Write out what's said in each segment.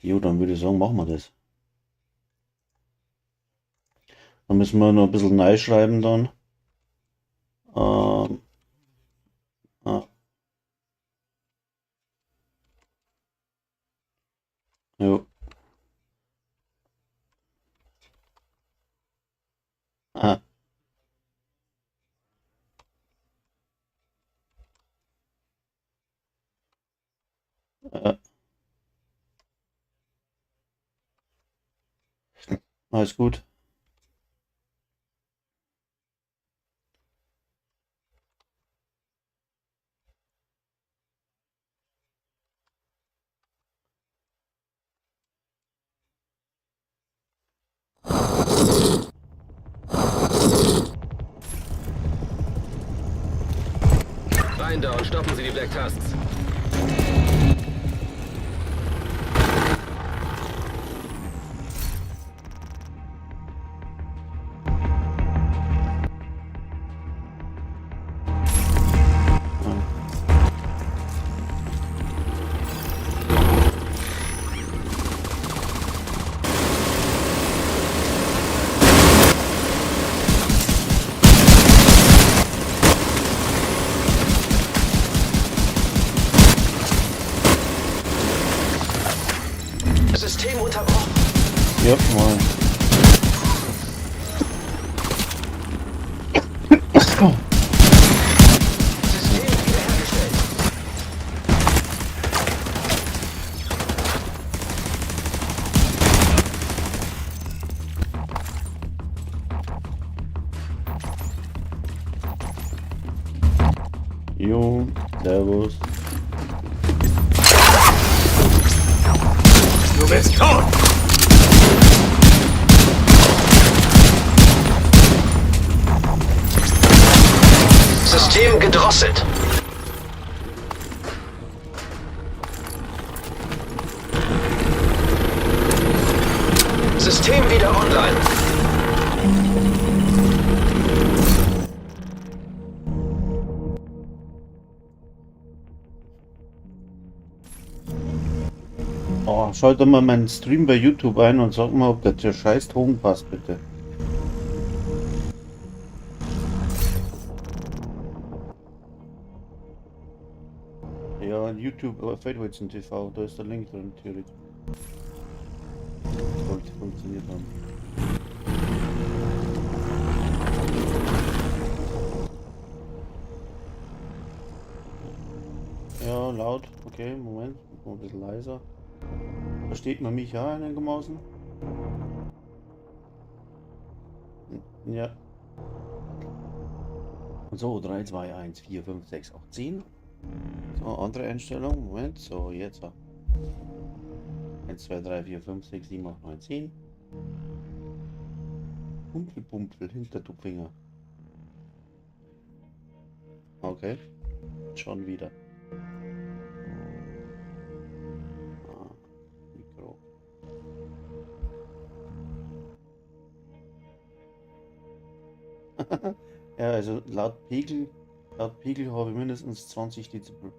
Jo, dann würde ich sagen, machen wir das. Dann müssen wir noch ein bisschen neu schreiben dann. Ähm, ah, jo. Ah, äh, alles gut. Rein da und stoppen Sie die Black Tusks. Ah. System unterbrochen. Ja, mal. System wiederhergestellt. Jo, servus. Du bist tot! System gedrosselt. System wieder online. Oh, schalt doch mal meinen Stream bei YouTube ein und sag mal, ob der scheiß Ton passt, bitte. Ja, YouTube, Feldholzen TV, da ist der Link drin, theoretisch. Sollte funktioniert haben. Ja, laut. Okay, Moment. Ein bisschen leiser. Versteht man mich ja einigermaßen? Ja. So, 3, 2, 1, 4, 5, 6, 8, 10. So, andere Einstellung. Moment. So, jetzt. 1, 2, 3, 4, 5, 6, 7, 8, 9, 10. Pumpel, Pumpel, Hintertupfinger. Okay. Schon wieder. Ah, Mikro. Ja, also laut Pegel habe ich mindestens 20 Dezibel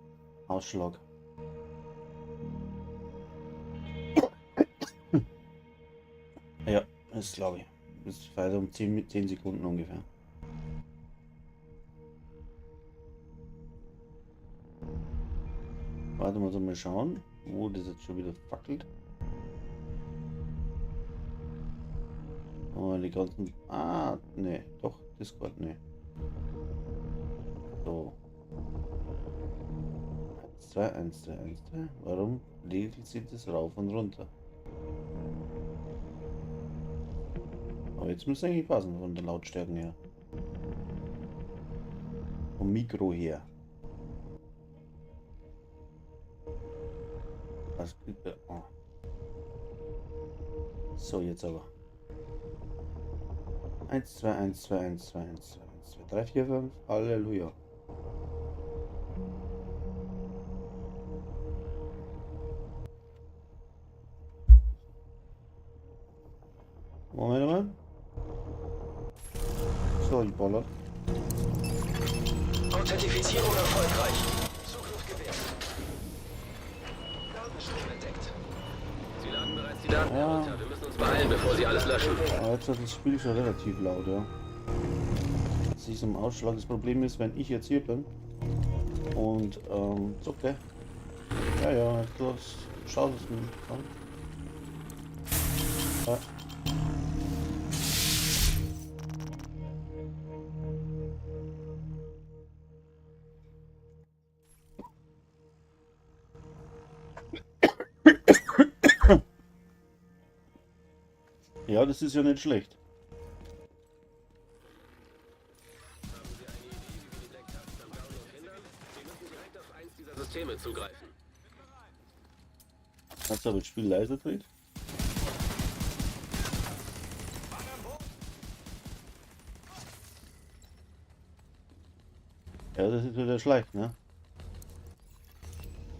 Ausschlag. Ja, das glaube ich. Das ist weiter um 10 Sekunden ungefähr. Warte mal, so mal schauen, wo das jetzt schon wieder fackelt. Oh, die ganzen. Ah, ne, doch, Discord, ne. So. 1, 2, 1, 2, 1, 2. Warum regelt sie das rauf und runter? Aber jetzt müsste eigentlich passen von der Lautstärke her. Vom Mikro her. Was? Oh. So, jetzt aber. 1, 2, 1, 2, 1, 2, 1, 2, 1, 2, 3, 4, 5. Halleluja. Moment mal. So, ich baller. Authentifizierung erfolgreich. Zugriff gewährt. Datenstrom entdeckt. Sie laden bereits die Daten herunter. Wir müssen uns beeilen, bevor sie alles löschen. Ja, jetzt ist das Spiel schon relativ laut, ja. Jetzt ist im Ausschlag. Das Problem ist, wenn ich jetzt hier bin und zocke. Ja, ja, das schaut es mir an. Ja. Ja, das ist ja nicht schlecht. Haben Sie eine Idee, wie wir die Black Tusks am Download hindern? Sie müssen direkt auf eins dieser Systeme zugreifen. Hast du aber das Spiel leiser dreht? Ja, das ist wieder schlecht, ne?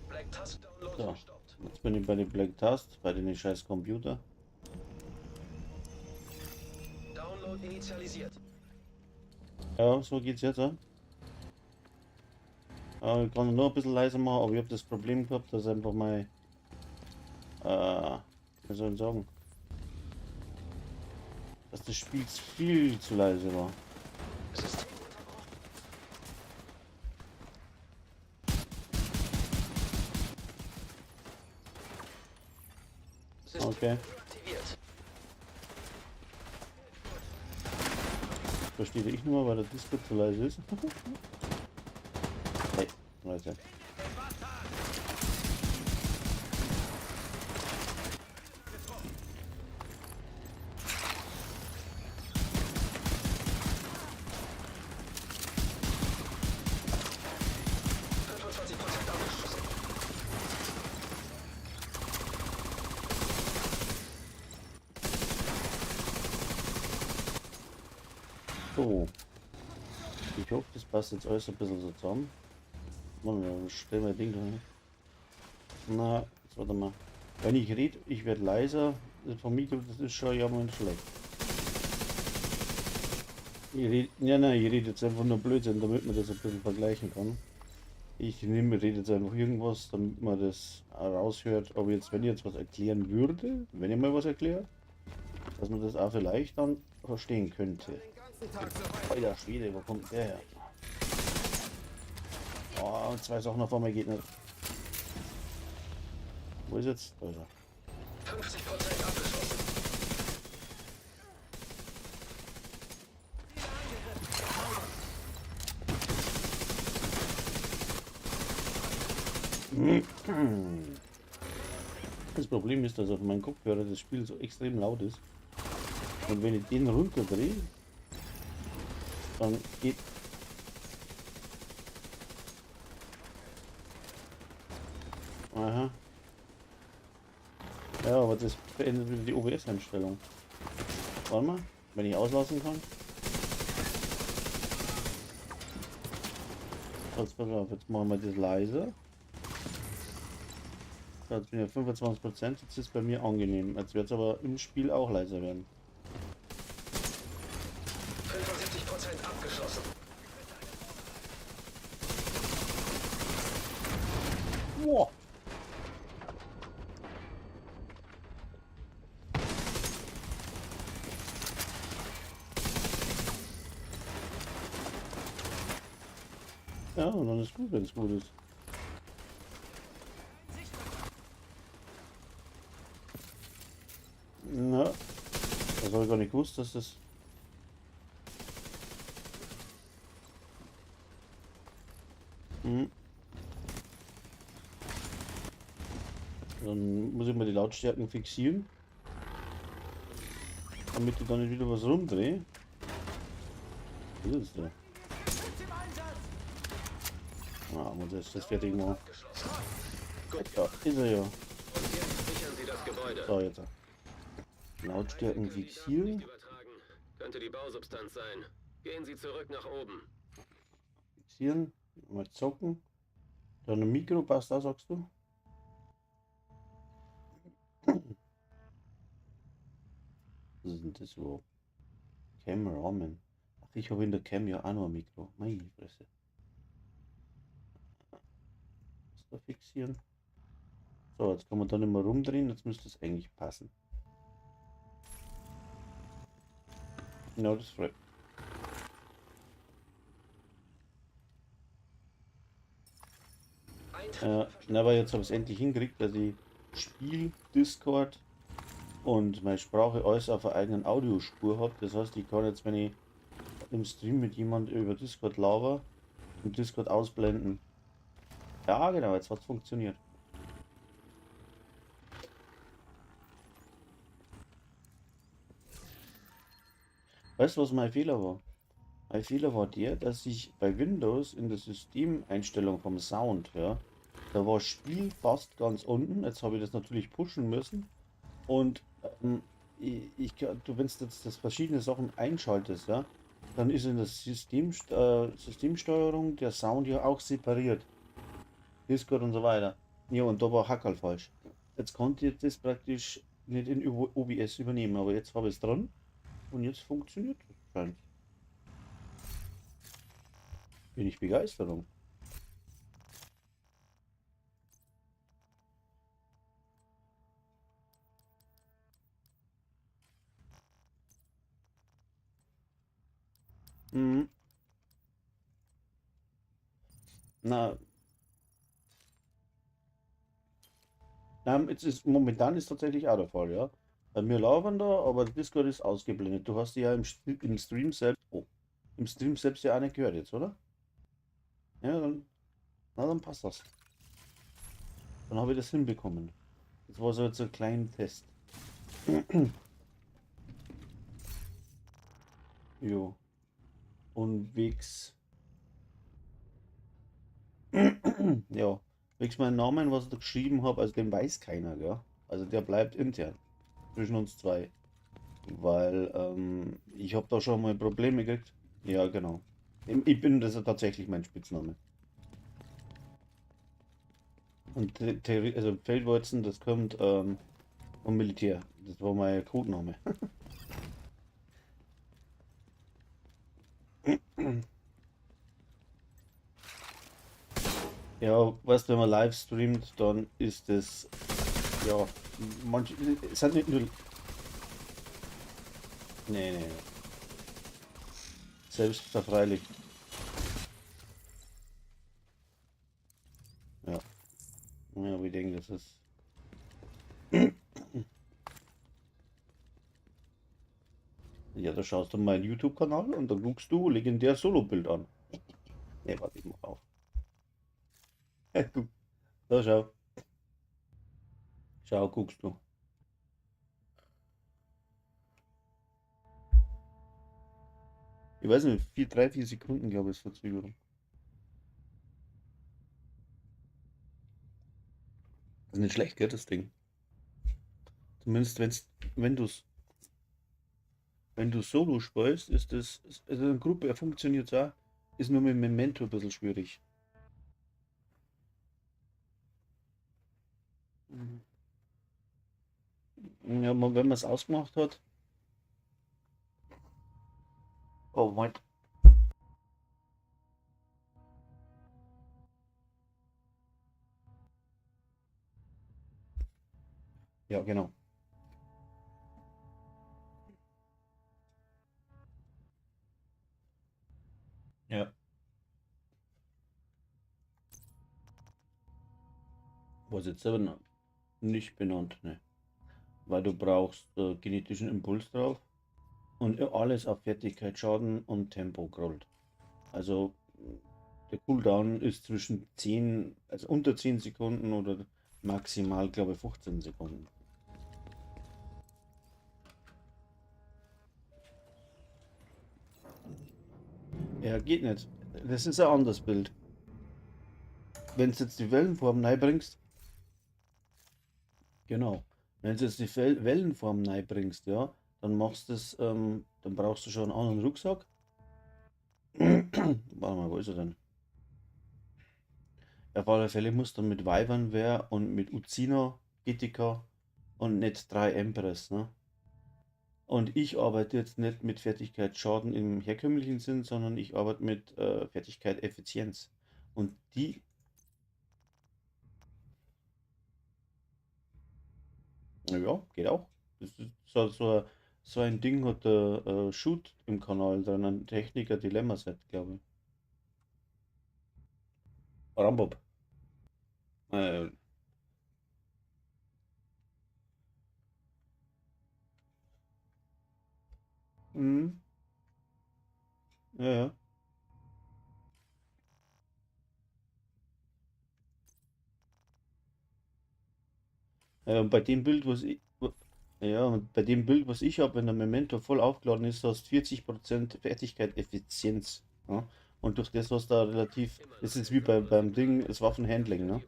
Black Tusk Download So. gestoppt. Jetzt bin ich bei den Black Tusk, bei den scheiß Computer. Download initialisiert. Ja, so geht's jetzt, ja. Ich kann nur ein bisschen leiser machen, aber ich habe das Problem gehabt, dass einfach mal, wie soll ich sagen, dass das Spiel viel zu leise war. System unterbrochen. System Okay. deaktiviert. Verstehe ich nur, weil der Discord zu leise ist. Hey, leise. abgeschlossen. So. Ich hoffe, das passt jetzt alles ein bisschen so zusammen. Mann, dann stellen wir Ding da hin. Na, jetzt warte mal. Wenn ich rede, ich werde leiser. Das vom Mikro, das ist schon ja mal nicht schlecht. Ich rede, ja, nein, ich rede jetzt einfach nur Blödsinn, damit man das ein bisschen vergleichen kann. Ich nehme, rede jetzt einfach irgendwas, damit man das raushört. Aber jetzt, wenn ich jetzt was erklären würde, wenn ich mal was erkläre, dass man das auch vielleicht dann verstehen könnte. Alter Schwede, wo kommt der her? Oh, zwei Sachen auf einmal geht nicht. Wo ist jetzt? Da ist er. 50% abgeschlossen. Das Problem ist, dass auf meinem Kopfhörer das Spiel so extrem laut ist. Und wenn ich den runterdrehe, dann geht... Aha. Ja, aber das verändert wieder die OBS-Einstellung. Warte mal, wenn ich auslassen kann. Jetzt pass auf, jetzt machen wir das leise. So, jetzt bin ich auf 25%, jetzt ist es bei mir angenehm. Jetzt wird es aber im Spiel auch leiser werden. 75% abgeschlossen. Boah. Ja, und dann ist gut, wenn es gut ist. Na, das habe ich gar nicht gewusst, dass das... Hm. Dann muss ich mal die Lautstärken fixieren, damit ich dann nicht wieder was rumdrehe. Was ist das da? Ah, muss jetzt das fertig machen. Da ist er ja. Und jetzt sichern Sie das Gebäude. So, jetzt. Lautstärken fixieren. Könnte die Bausubstanz sein. Gehen Sie zurück nach oben. Fixieren. Mal zocken. Dann ein Mikro passt da, sagst du? Was ist denn das überhaupt? Cameraman. Ach, ich habe in der Cam ja auch noch ein Mikro. Meine Fresse. Das da fixieren. So, jetzt kann man da nicht mehr rumdrehen, jetzt müsste es eigentlich passen. Ja, das freut mich. Na, aber jetzt habe ich es endlich hingekriegt, dass ich Spiel, Discord und meine Sprache alles auf einer eigenen Audiospur habe. Das heißt, ich kann jetzt, wenn ich im Stream mit jemand über Discord laber, und Discord ausblenden. Ja, genau, jetzt hat's funktioniert. Weißt du, was mein Fehler war? Mein Fehler war der, dass ich bei Windows in der Systemeinstellung vom Sound, ja, da war Spiel fast ganz unten. Jetzt habe ich das natürlich pushen müssen. Und du, wenn du jetzt das verschiedene Sachen einschaltest, ja, dann ist in der Systemsteuerung der Sound ja auch separiert. Discord und so weiter. Ja, und da war Hackerl falsch. Jetzt konnte ich das praktisch nicht in OBS übernehmen, aber jetzt habe ich es dran und jetzt funktioniert es scheint. Bin ich Begeisterung. Mhm. Na, jetzt ist momentan ist tatsächlich auch der Fall, ja. Bei mir laufen da, aber Discord ist ausgeblendet. Du hast die ja im Stream selbst, oh, im Stream selbst ja auch nicht gehört jetzt, oder? Ja, dann, na, dann passt das. Dann habe ich das hinbekommen. Das war so jetzt ein kleiner Test. Jo. Und wegs. Ja, wegs meinen Namen, was ich da geschrieben habe, also den weiß keiner, gell? Also der bleibt intern zwischen uns zwei. Weil ich habe da schon mal Probleme gekriegt. Ja, genau. Ich bin, das ist tatsächlich mein Spitzname. Und also Feldwalzen, das kommt vom Militär. Das war mein Codename. Ja, weißt du, wenn man live streamt, dann ist es, ja, manche, es sind nicht nur, nee, nee, nee. Selbst freilich. Ja, ja, aber ich denke, das ist, ja, da schaust du meinen YouTube-Kanal und dann guckst du legendär Solo-Bild an. Nee, warte, ich mach auf. Guck, da schau. Schau, guckst du. Ich weiß nicht, 4, 3, 4 Sekunden, glaube ich, ist Verzögerung. Das ist nicht schlecht, gell, das Ding. Zumindest wenn du's, wenn du Solo spielst, ist das, also in Gruppe, er funktioniert auch, ist nur mit Memento ein bisschen schwierig. Mhm. Ja, wenn man es ausgemacht hat. Oh, Moment. Ja, genau. Ja. Was jetzt aber nicht benannt, ne. Weil du brauchst genetischen Impuls drauf und alles auf Fertigkeit, Schaden und Tempo gerollt. Also der Cooldown ist zwischen 10, also unter 10 Sekunden oder maximal, glaube ich, 15 Sekunden. Ja, geht nicht. Das ist ein anderes Bild. Wenn du jetzt die Wellenform reinbringst, genau. Wenn du jetzt die Wellenform reinbringst, ja, dann machst du das, dann brauchst du schon einen anderen Rucksack. Warte mal, wo ist er denn? Auf alle Fälle musst du mit Wyvernwear und mit Uzina, GTK und nicht 3 Empress, ne? Und ich arbeite jetzt nicht mit Fertigkeit Schaden im herkömmlichen Sinn, sondern ich arbeite mit Fertigkeit Effizienz. Und die, Ja, geht auch. Das ist so ein Ding hat der Shoot im Kanal drin, ein Techniker Dilemma Set, glaube ich. Rambob. Äh, mhm. Ja, ja. Ja, und bei dem Bild, was ich, ja, und bei dem Bild, was ich habe, wenn der Memento voll aufgeladen ist, hast 40% Fertigkeit Effizienz. Ja? Und durch das hast du da relativ, das ist wie beim Ding, das Waffenhandling, ne?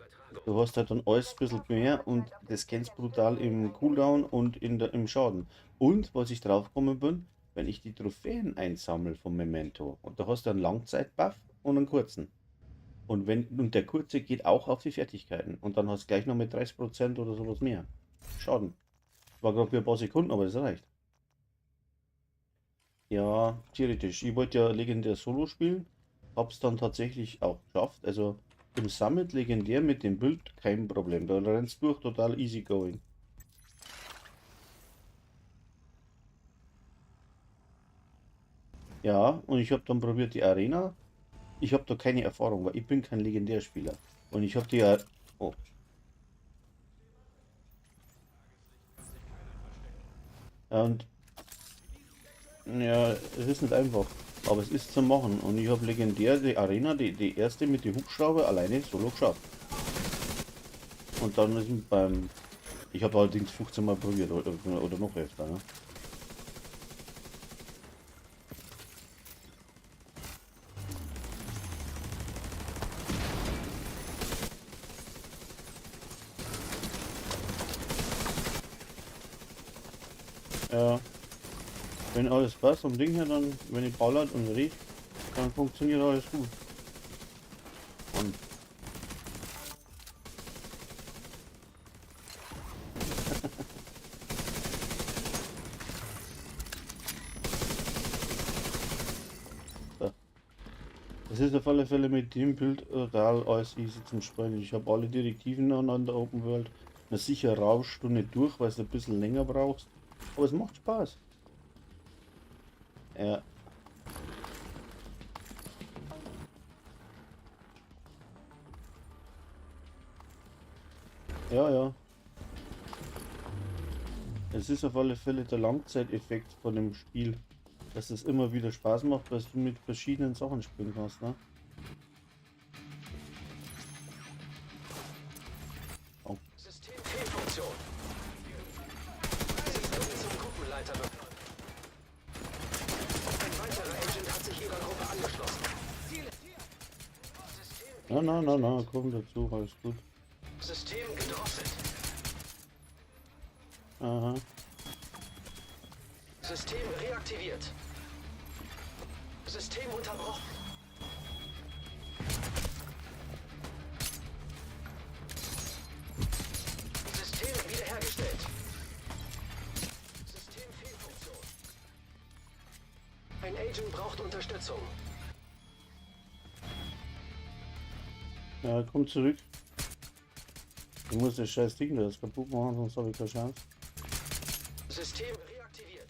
Du hast halt dann alles ein bisschen mehr und das kennst brutal im Cooldown und im Schaden. Und was ich drauf gekommen bin, wenn ich die Trophäen einsammle vom Memento, und da hast du einen Langzeitbuff und einen kurzen. Und der kurze geht auch auf die Fertigkeiten. Und dann hast du gleich noch mit 30% oder sowas mehr Schaden. War gerade für ein paar Sekunden, aber das reicht. Ja, theoretisch. Ich wollte ja legendär Solo spielen, hab's dann tatsächlich auch geschafft. Also im Summit legendär mit dem Bild kein Problem. Da rennst du durch, total easy going. Ja, und ich hab dann probiert die Arena. Ich hab da keine Erfahrung, weil ich bin kein Legendärspieler. Und ich hab die ja. Oh. Ja, und ja, es ist nicht einfach, aber es ist zu machen. Und ich habe legendär die Arena, die erste mit dem Hubschrauber alleine solo geschafft. Und dann ist beim. Ich habe allerdings 15 Mal probiert oder noch öfter. Ne? Ja. Wenn alles passt vom Ding her, dann, wenn ich ballert und riecht, dann funktioniert alles gut. Und so. Das ist auf alle Fälle mit dem Bild total alles easy zum Spielen. Ich habe alle Direktiven an der Open World. Na sicher rauschst du nicht durch, weil du ein bisschen länger brauchst. Aber es macht Spaß. Ja. Ja, ja. Es ist auf alle Fälle der Langzeiteffekt von dem Spiel, dass es immer wieder Spaß macht, weil du mit verschiedenen Sachen spielen kannst, ne? Oh. Systemfehlfunktion. Sie wurden zum Gruppenleiter befördert. Ein weiterer Agent hat sich ihrer Gruppe angeschlossen. System Na, na, na, na, komm dazu, alles gut. System gedrosselt. Aha. System reaktiviert. System unterbrochen. System wiederhergestellt. Systemfehlfunktion. Ein Agent braucht Unterstützung. Ja, komm zurück. Ich muss das scheiß Ding da das kaputt machen, sonst habe ich keine Chance. System reaktiviert.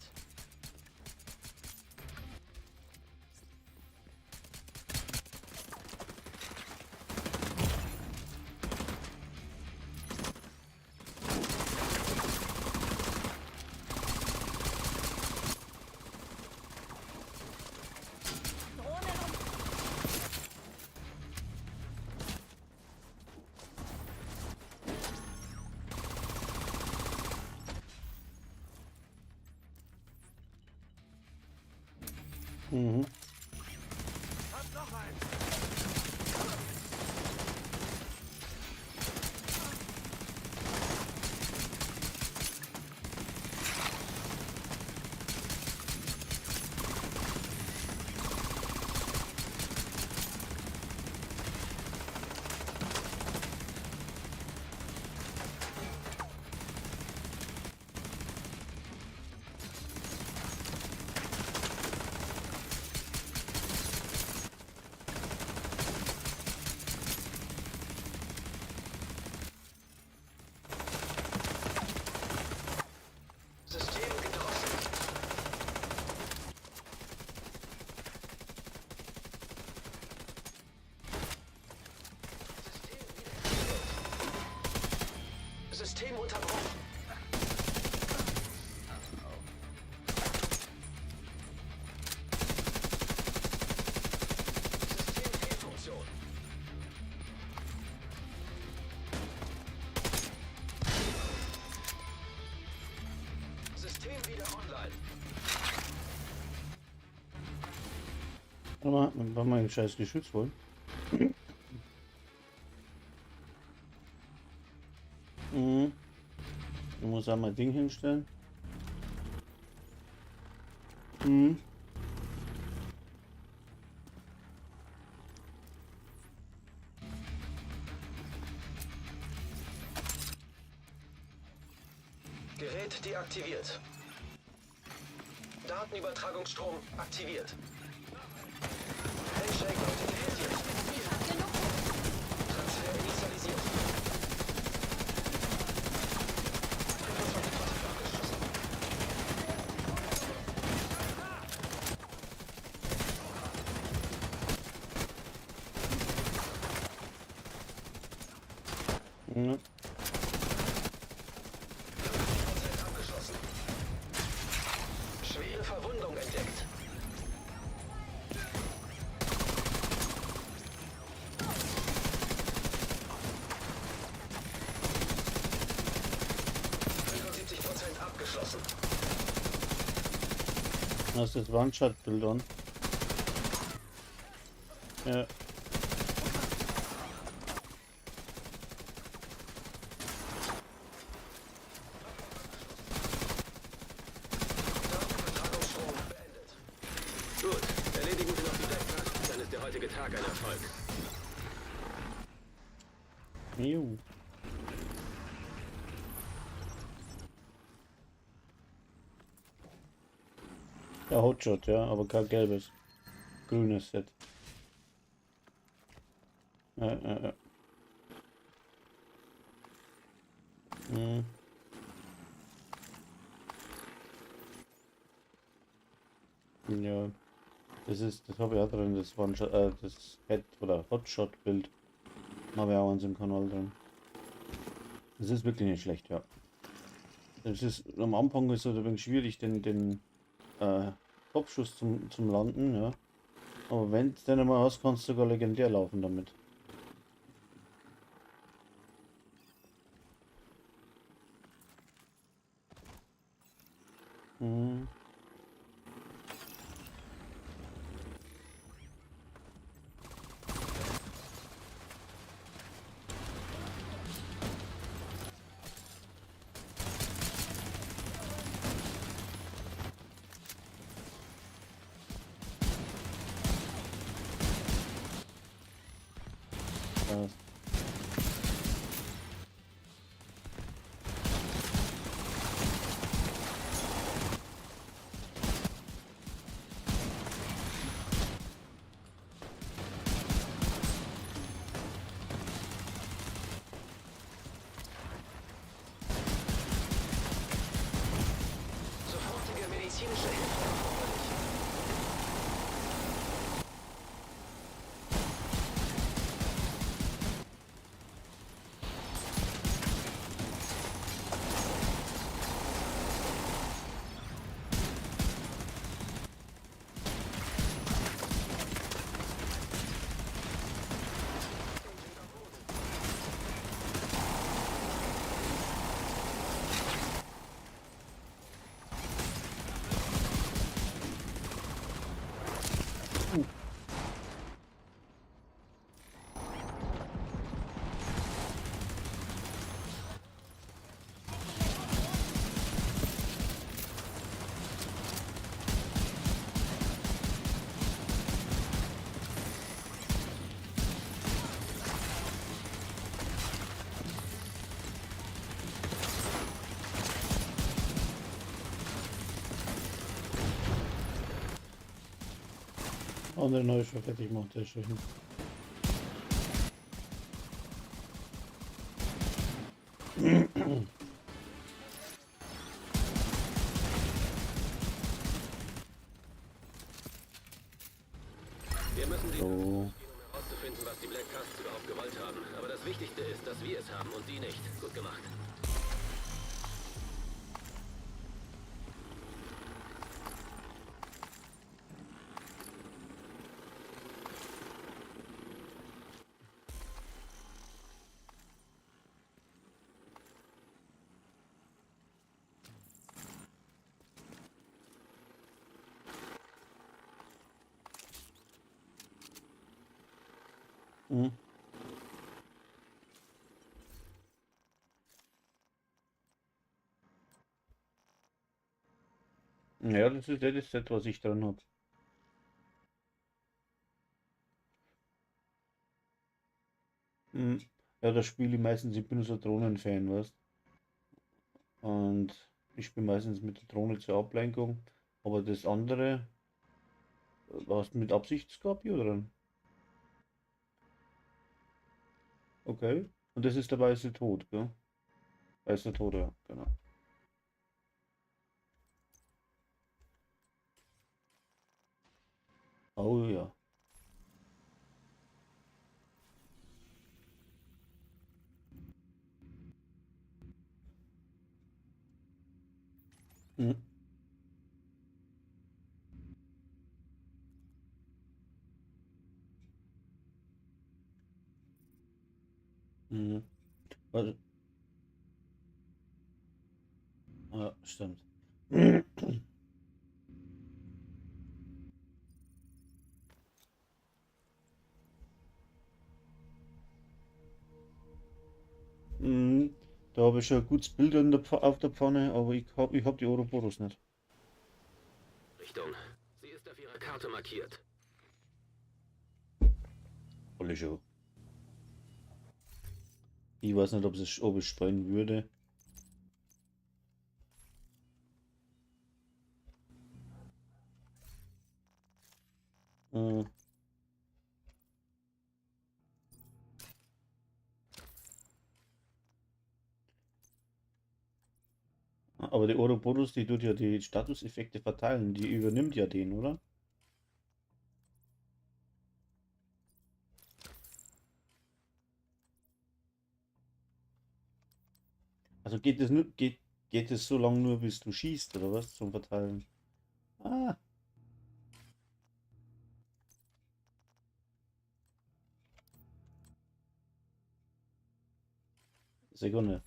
Mhm. System unterbrochen. Systemfehlfunktion. System wieder online. Warte mal, wollen wir ein scheiß Geschütz holen? Mhm. Ich muss auch mal Ding hinstellen. Mhm. Gerät deaktiviert. Datenübertragungsstrom aktiviert. Handshake authentisiert. Transfer initialisiert. 25% abgeschlossen. Ja. Prozent abgeschlossen. Schwere Verwundung entdeckt. %abgeschlossen. Hast das One-Shot-Bild an? Ja. Datenübertragungsstrom beendet. Gut, erledigen Sie noch die Black Tusks, dann ist der heutige Tag ein Erfolg. Juhu. Ja, Hotshot, ja, aber kein gelbes. Grünes Set. Ja. Mhm. Ja, das habe ich auch drin, das One-Shot, das Head- oder Hotshot-Bild. Habe ich auch eins im Kanal drin. Das ist wirklich nicht schlecht, ja. Das ist, am Anfang ist es ein wenig schwierig, den Kopfschuss zum Landen, ja. Aber wenn du den einmal hast, kannst du sogar legendär laufen damit. Mhm. Passt. Sofortige medizinische Hilfe erforderlich. Andere neue schon fertig gemacht, sehr schön. Wir müssen die So. um herauszufinden, was die Black Tusks überhaupt gewollt haben. Aber das Wichtigste ist, dass wir es haben und die nicht. Gut gemacht. Mhm. Ja, das ist das Set, was ich dran habe. Mhm. Ja, das spiele ich meistens, ich bin so Drohnen-Fan, weißt. Und ich spiele meistens mit der Drohne zur Ablenkung. Aber das andere, hast du mit Absicht Scorpio dran? Okay. Und das ist der weiße Tod, gell? Weißer Tod, ja, genau. Oh ja. Mhm. Mhm. Also, ja, stimmt. Mhm. Da habe ich schon ein gutes Bild an der auf der Pfanne, aber ich hab die Ouroboros nicht. Richtung. Sie ist auf Ihrer Karte markiert. Alle schon. Ich weiß nicht, ob ich springen würde. Mhm. Aber die Ouroboros, die tut ja die Statuseffekte verteilen, die übernimmt ja den, oder? Also geht es nur, geht es so lange nur, bis du schießt, oder was, zum Verteilen? Ah. Sekunde.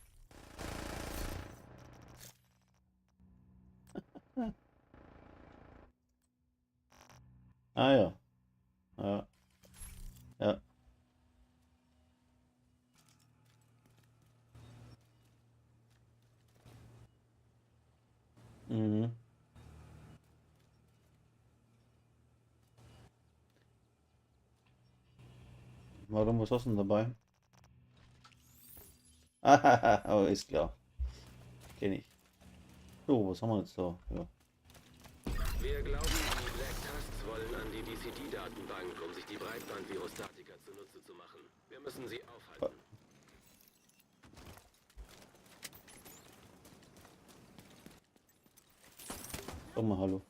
Ah ja. Ja. Ja. Mhm. Warum, was hast du denn dabei? Ah, oh, ist klar. Kenn ich. So, was haben wir jetzt da? Ja. Wir glauben, die Black Tusks wollen an die DCD-Datenbank, um sich die Breitband-Virustatika zunutze zu machen. Wir müssen sie aufhalten. Sag mal hallo.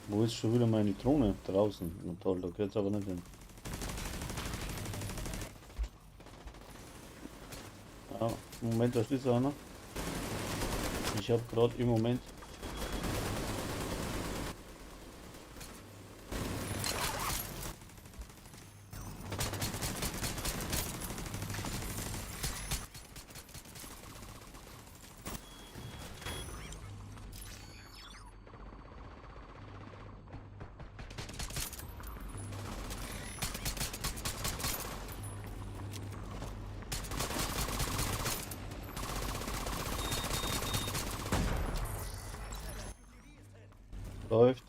Wo ist schon wieder meine Drohne? Draußen. Na toll, da gehört's aber nicht hin. Ah, Moment, da steht einer. Ich hab grad im Moment. Läuft.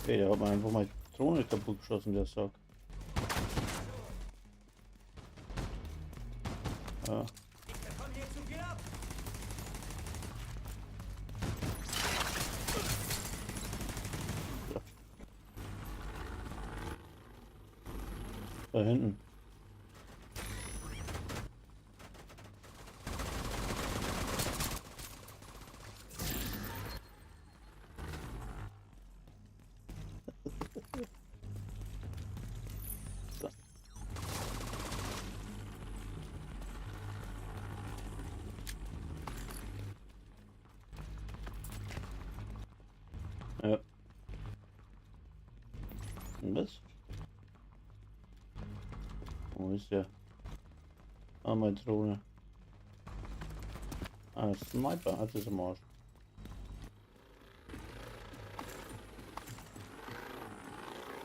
Okay, der hat mir einfach mal die Drohne kaputt geschossen, der Sack. Ja. Da hinten. So. Und was? Wo ist der? Ah, meine Drohne. Ah, Sniper hat es im Arsch.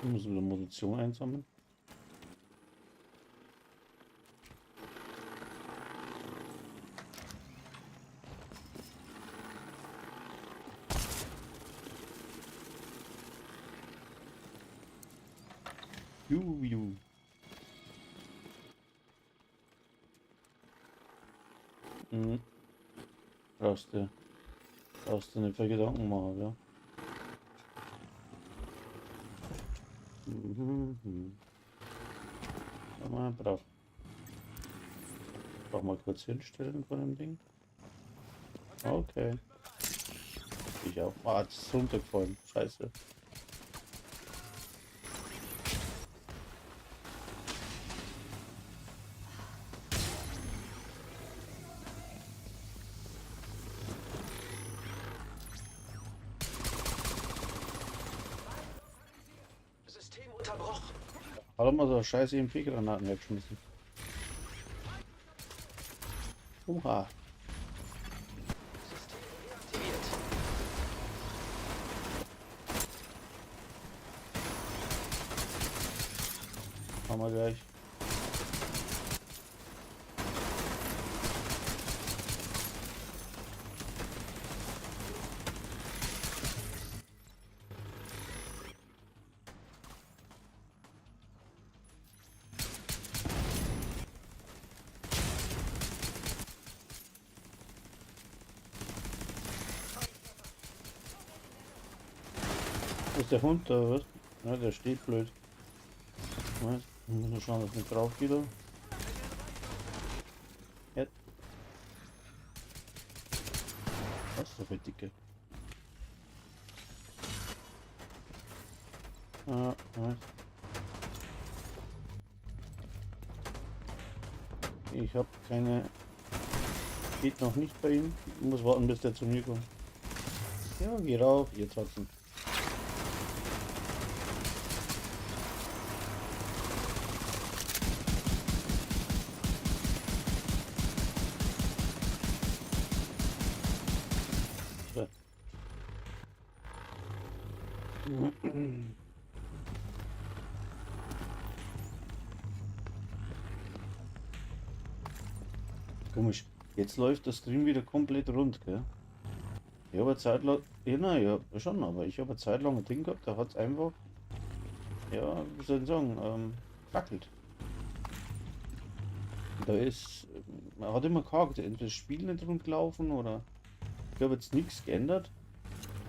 Ich muss wieder Munition einsammeln. Juhu. Mhm. Brauchst du nicht viel Gedanken machen, ja? Mhm. Mal brav. Brauch mal kurz hinstellen von dem Ding. Okay. Ich auch. Ah, das ist runtergefallen. Scheiße. System unterbrochen. Hat er mal so scheiße EMP-Granaten weggeschmissen. Oha. System deaktiviert. Haben wir gleich. Wo ist der Hund da, was? Ja, der steht blöd. Was? Ich muss nur schauen, dass nicht drauf geht. Oder? Ja. Was ist das für Dicke? Ah, was? Ich hab keine. Geht noch nicht bei ihm. Ich muss warten, bis der zu mir kommt. Ja, geh rauf, ihr Zotzen. So. Komisch. Jetzt läuft der Stream wieder komplett rund, gell? Ich habe eine Zeit lang. Ja, nein, ja, schon, aber ich habe eine Zeit lang ein Ding gehabt, da hat es einfach. Ja, wie soll ich sagen, gewackelt. Da ist. Man hat immer gehakt, entweder das Spiel nicht rund gelaufen oder. Ich habe jetzt nichts geändert.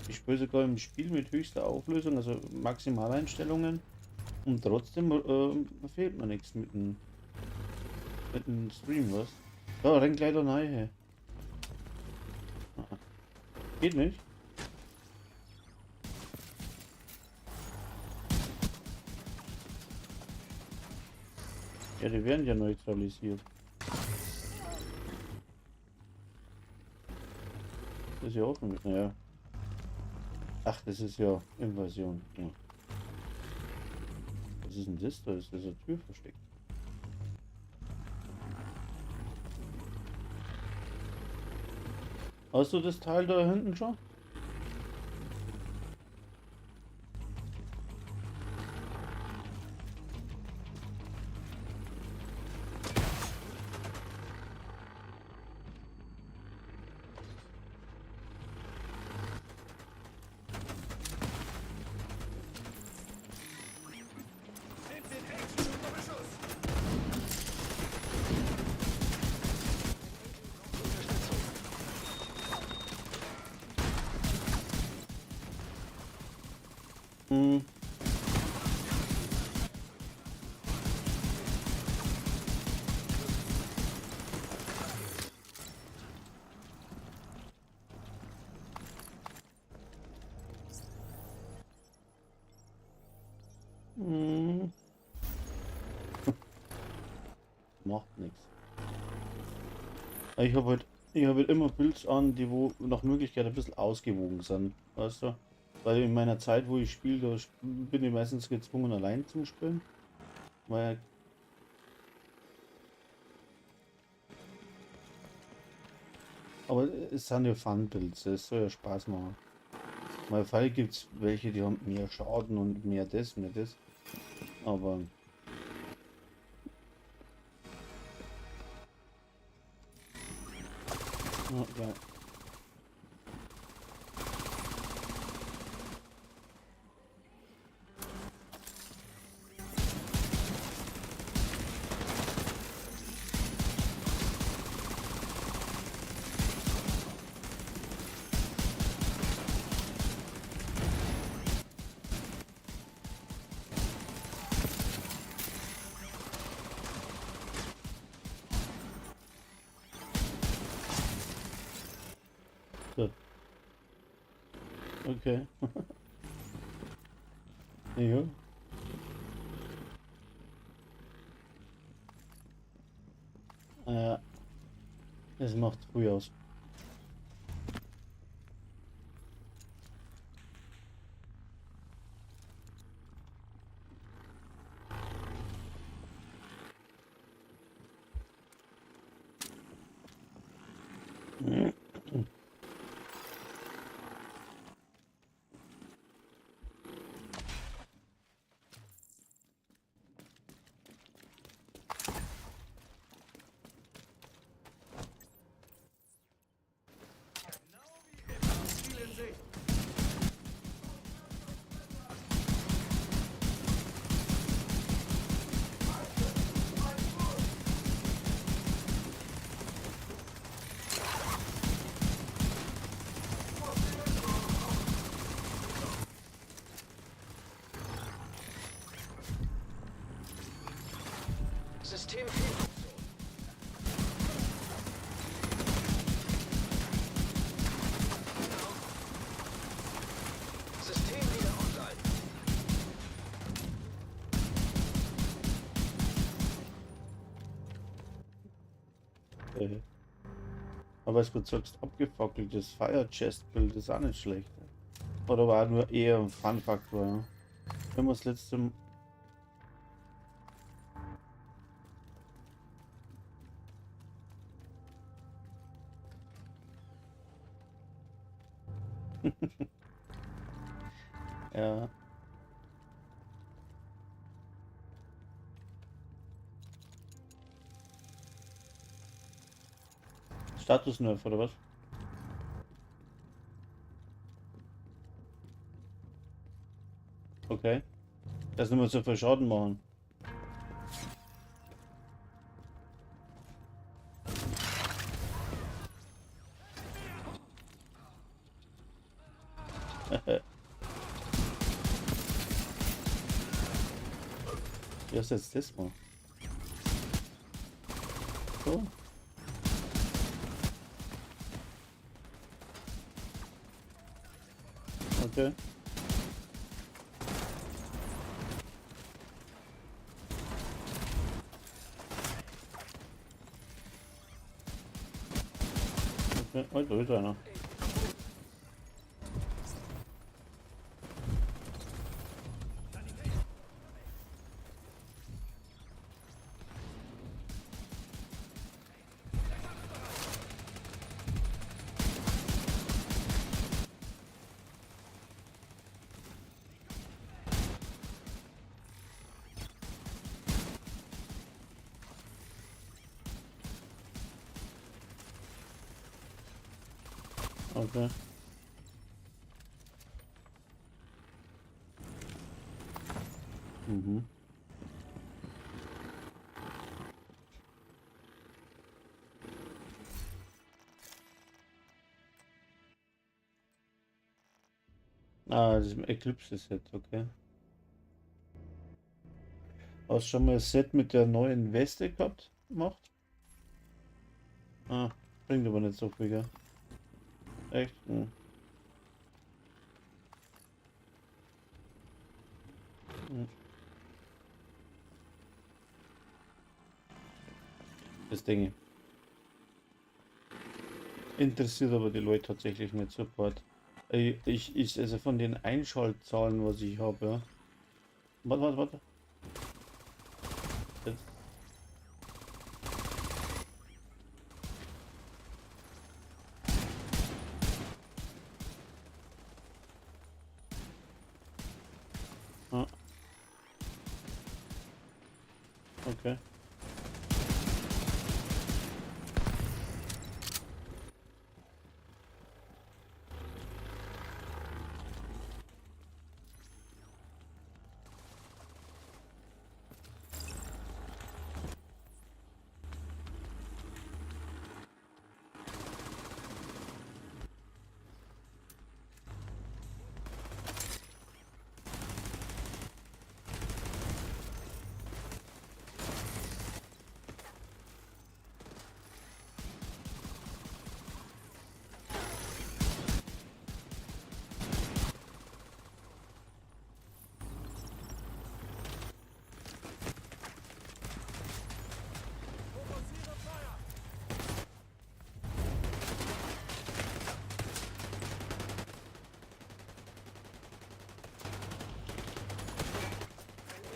Ich spiele sogar im Spiel mit höchster Auflösung, also Maximaleinstellungen. Und trotzdem fehlt mir nichts mit dem Stream, was? Da, rennt gleich da rein. Ah. Geht nicht. Ja, die werden ja neutralisiert. Das ist ja auch mit, naja. Ach, das ist ja Invasion. Ja. Was ist denn das da? Ist das eine Tür versteckt? Hast du das Teil da hinten schon? Hm. Hm. Macht nichts. Ich habe halt immer Builds an, die wo nach Möglichkeit ein bisschen ausgewogen sind, weißt du? Weil in meiner Zeit, wo ich spiele, da bin ich meistens gezwungen, allein zu spielen. Weil. Aber es sind ja Fun-Builds, es soll ja Spaß machen. Mal Fall gibt es welche, die haben mehr Schaden und mehr das, mehr das. Aber. Ja, geil. So. Okay. Ja. Ja. Es macht früh aus. System System wieder online. Äh. Aber es wird sagst, abgefackeltes Fire Chest Bild ist auch nicht schlecht. Oder war nur eher ein Fun-Faktor. Ne? Wenn wir das letzte. Ja. Status Nerf oder was? Okay. Das nicht mehr so viel Schaden machen. Wie hast du jetzt das mal? So. Okay. Okay, oh, da ist einer. Okay. Mhm. Ah, das ist ein Eclipse-Set, okay. Hast du schon mal ein Set mit der neuen Weste gehabt? Gemacht? Ah, bringt aber nicht so viel, gell? Echt? Hm. Hm. Das Ding. Interessiert aber die Leute tatsächlich nicht. Support. Ey, ich, also von den Einschaltzahlen, was ich habe, ja. Warte, warte, warte. Jetzt. Ah. Okay.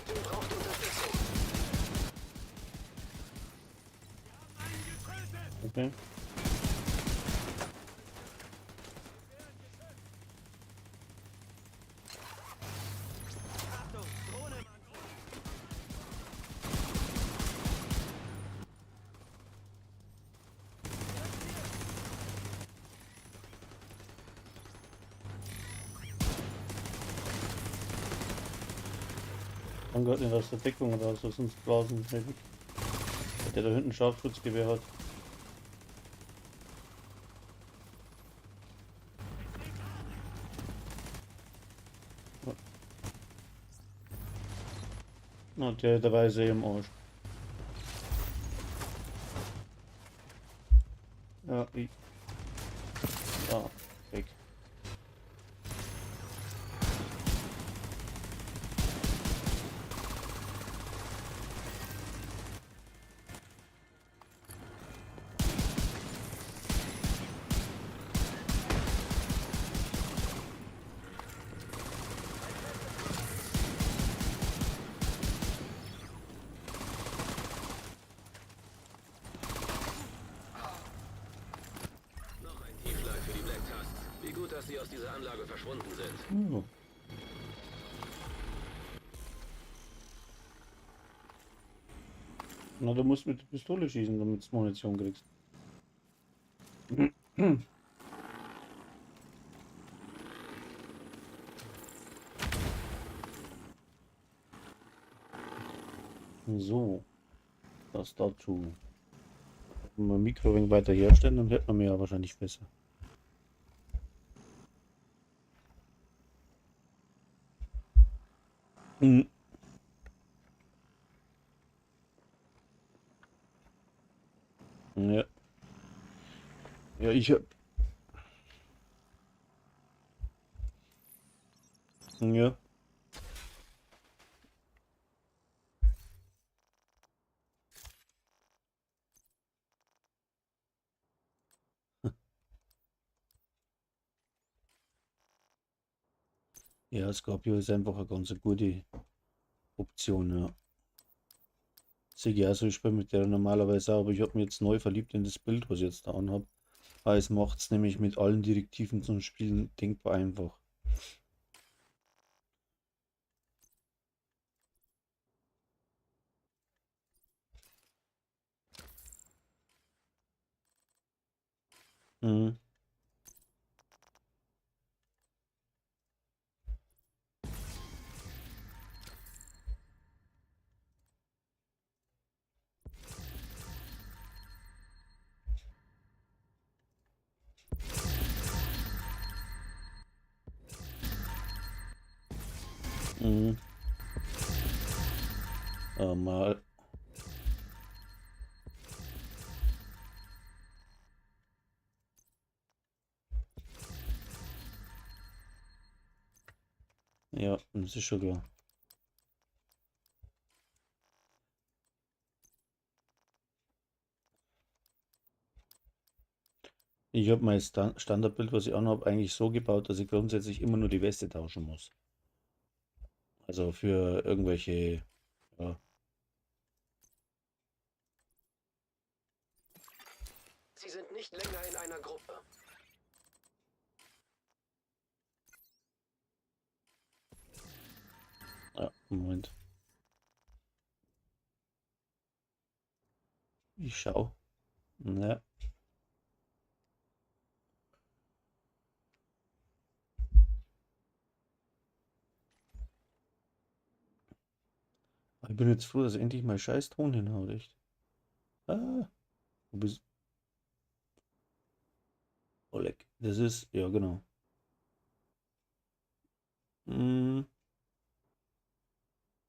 Team braucht Unterstützung. Okay. Man gehört nicht aus der Deckung raus, sonst blasen wir weg. Der da hinten Scharfschützgewehr hat. Na, der dabei ist eh im Arsch. Ja, ich. Ja, weg. Noch ein Tiefschlag für die Black Tusks. Wie gut, dass sie aus dieser Anlage verschwunden sind. Ja. Na, du musst mit der Pistole schießen, damit du Munition kriegst. So, das dazu. Wenn wir Mikro ein wenig weiter herstellen, dann hört man mir ja wahrscheinlich besser. Mhm. Ja. Ja, ich hab. Ja. Ja, Scorpio ist einfach eine ganz gute Option, ja. Sehe ich auch so, ich spiele mit der normalerweise auch, aber ich habe mich jetzt neu verliebt in das Bild, was ich jetzt da anhab. Weil es macht's nämlich mit allen Direktiven zum Spielen denkbar einfach. Mhm. Mhm. Mal. Ja, das ist schon klar. Ich habe mein Standardbild, was ich auch noch habe, eigentlich so gebaut, dass ich grundsätzlich immer nur die Weste tauschen muss. Also für irgendwelche, ja. Sie sind nicht länger in einer Gruppe. Ja, Moment. Ich schau. Ja. Ich bin jetzt froh, dass endlich mal scheiß Ton hinhaut, echt. Ah, wo bist Oh, leck. Das ist, ja, genau.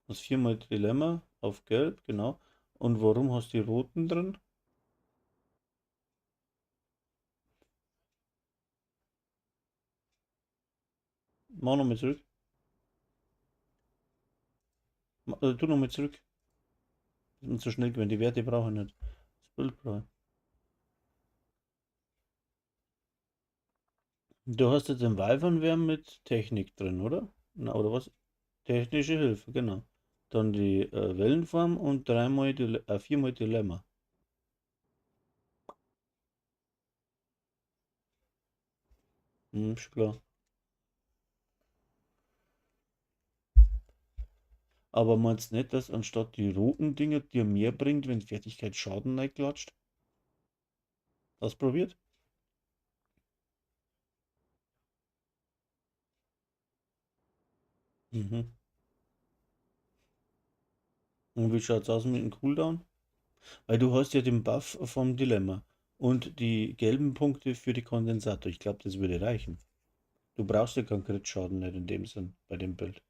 Das viermal Dilemma auf Gelb, genau. Und warum hast du die roten drin? Mach nochmal zurück. Tu nochmal zurück. Ich bin zu schnell gewesen, die Werte brauche ich nicht. Das Bild brauche ich. Du hast jetzt den Wyvernwurm mit Technik drin, oder? Na, oder was? Technische Hilfe, genau. Dann die Wellenform und viermal Dilemma. Ist klar. Aber meinst du nicht, dass anstatt die roten Dinger dir mehr bringt, wenn Fertigkeit Schaden reinklatscht? Hast du probiert? Und wie schaut's aus mit dem Cooldown? Weil du hast ja den Buff vom Dilemma und die gelben Punkte für die Kondensator. Ich glaub, das würde reichen. Du brauchst ja keinen Crit-Schaden nicht in dem Sinn, bei dem Bild.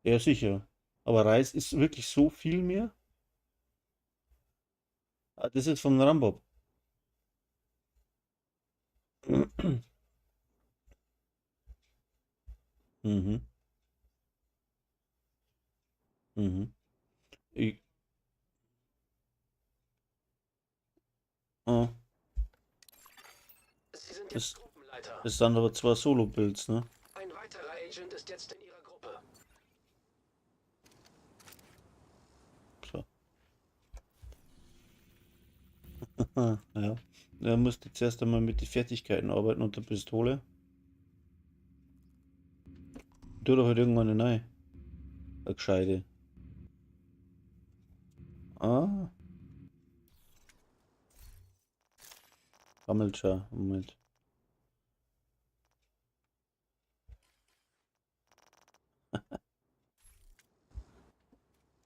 Ja, sicher. Aber Reis ist wirklich so viel mehr? Ah, das ist vom Rambob. Ich, oh. Sie sind jetzt Das Gruppenleiter. sind aber zwei Solo-Builds, ne? Ein weiterer Agent ist jetzt in ihrer Gruppe. So. Ja. Da musst du zuerst einmal mit den Fertigkeiten arbeiten und der Pistole. Tu doch halt irgendwann eine neue. Eine gescheite. Ah. Sammelt schon. Moment.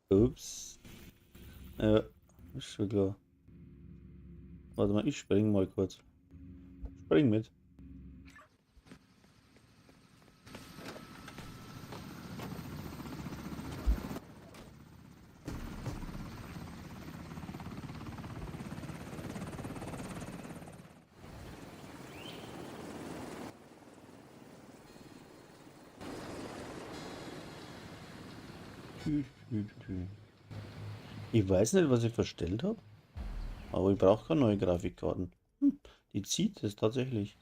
Ups. Ja, ist schon klar. Warte mal, ich spring mal kurz. Spring mit. Ich weiß nicht, was ich verstellt hab, aber ich brauch keine neue Grafikkarten. Die zieht es tatsächlich.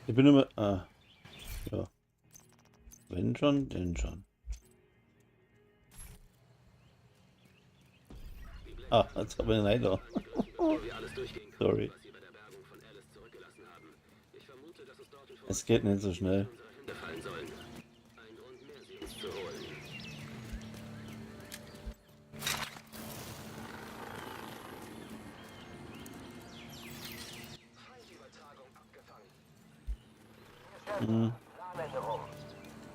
Ich bin immer... Ah, ja. Wenn schon, denn schon. Ah, jetzt hab ich einen da. Sorry. Es geht nicht so schnell. Planänderung.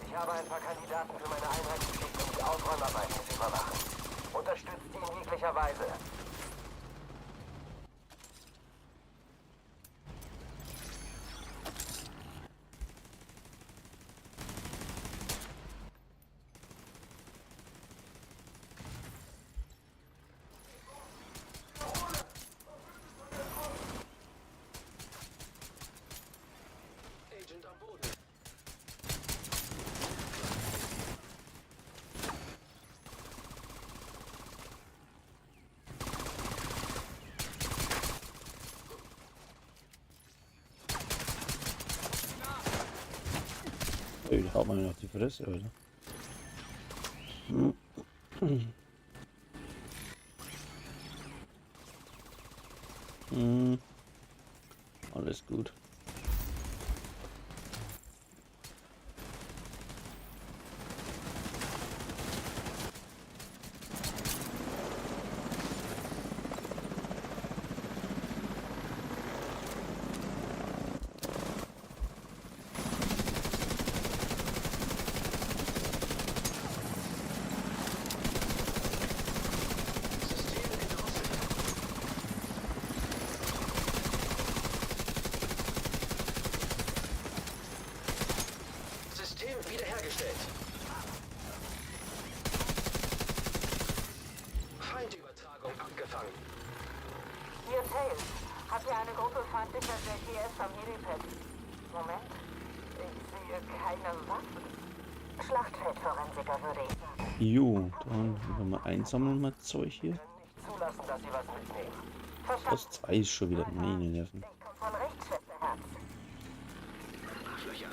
Ich habe ein paar Kandidaten für meine Einheit geschickt, um die Aufräumarbeiten zu überwachen. Unterstützt sie in jeglicher Weise. Agent am Boden. Ey, haut man auf die Fresse, Alter. Hm. Alles gut. System wiederhergestellt. Feindübertragung abgefangen. Hier Tails. Hat hier eine Gruppe feindlicher JTS am Helipad. Moment. Ich sehe keine Waffen. Schlachtfeldforensiker, würde ich sagen. Jo, dann wieder mal einsammeln mal Zeug hier. Können nicht zulassen, dass sie was mitnehmen. Verstanden. Das zwei ist schon wieder. Meine Nerven. Ich komm von rechts, Schwesterherz. Arschlöcher.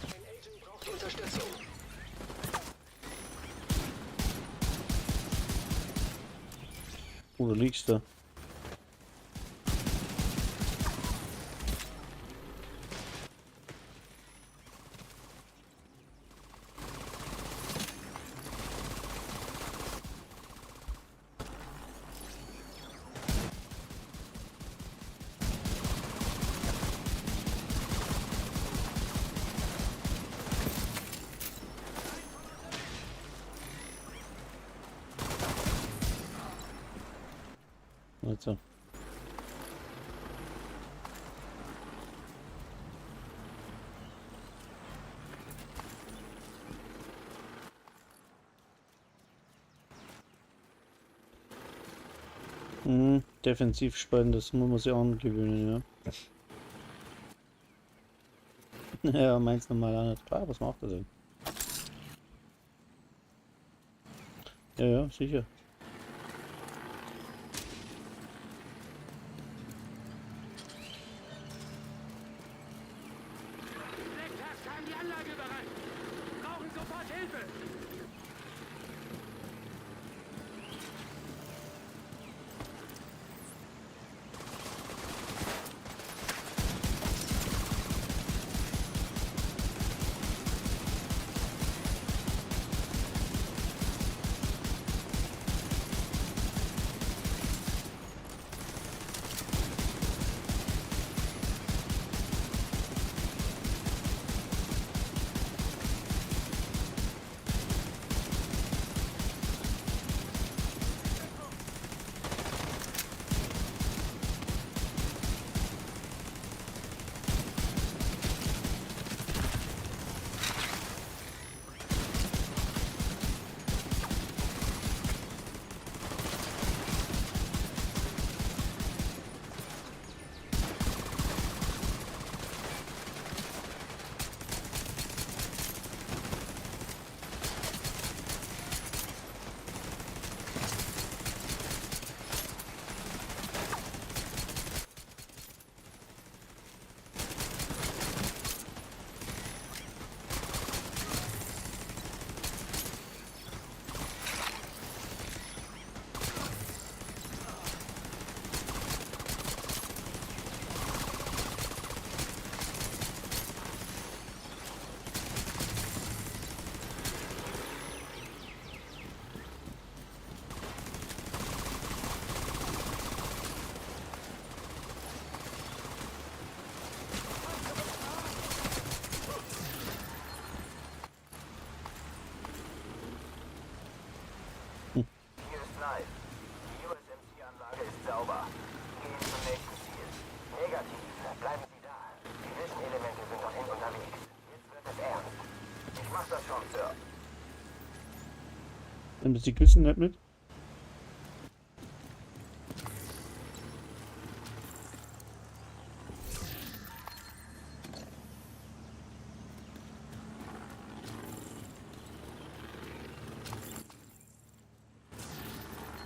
Ein Agent braucht Unterstützung. Wo liegst du? Also. Mhm, defensiv spielen, das muss man sich angewöhnen, ja. Ja, meins normal auch nicht. Ah, was macht er denn? Ja, ja, sicher. Die Black Tusk haben die Anlage überrannt. Brauchen sofort Hilfe. Hier ist Knife. Die USMC-Anlage ist sauber. Gehen zum nächsten Ziel. Negativ. Bleiben Sie da. Die Vision-Elemente sind dorthin unterwegs. Jetzt wird es ernst. Ich mach das schon, Sir. Nimmst du die Kissen nicht mit?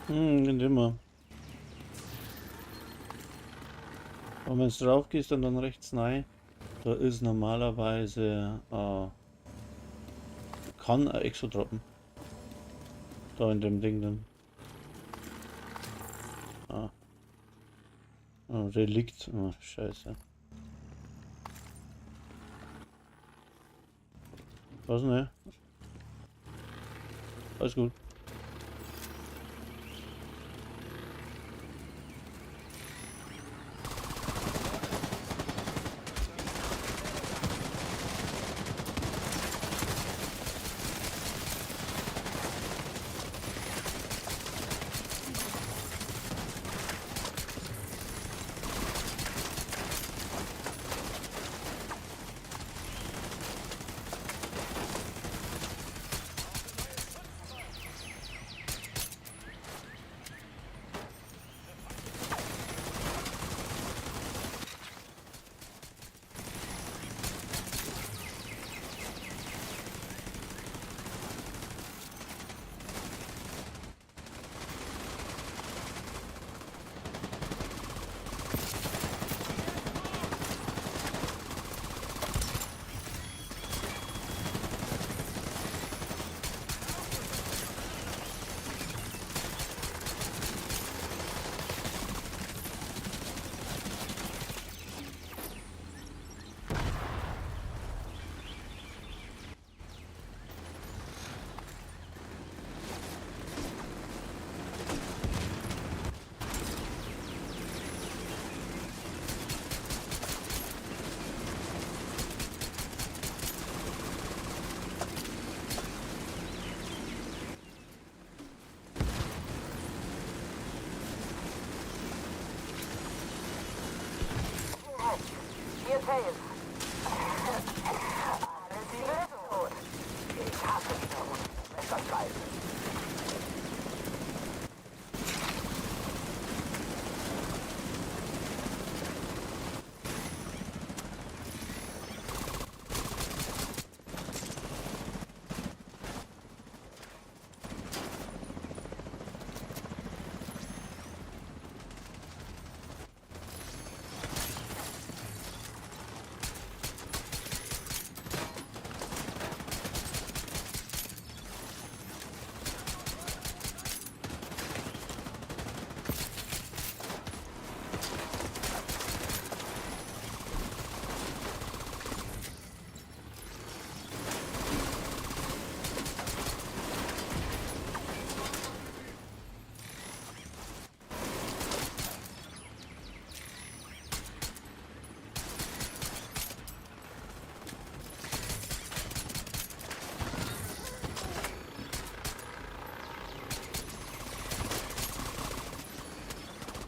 Hm, nicht immer. Und wenn du drauf gehst und dann rechts rein, da ist normalerweise kann ein Exo droppen. Da in dem Ding dann. Ah. Oh, Relikt. Oh, scheiße. Was ne? Alles gut. Hier Tails. Alle Ziele tot. Ich hasse diese Messerscheiße.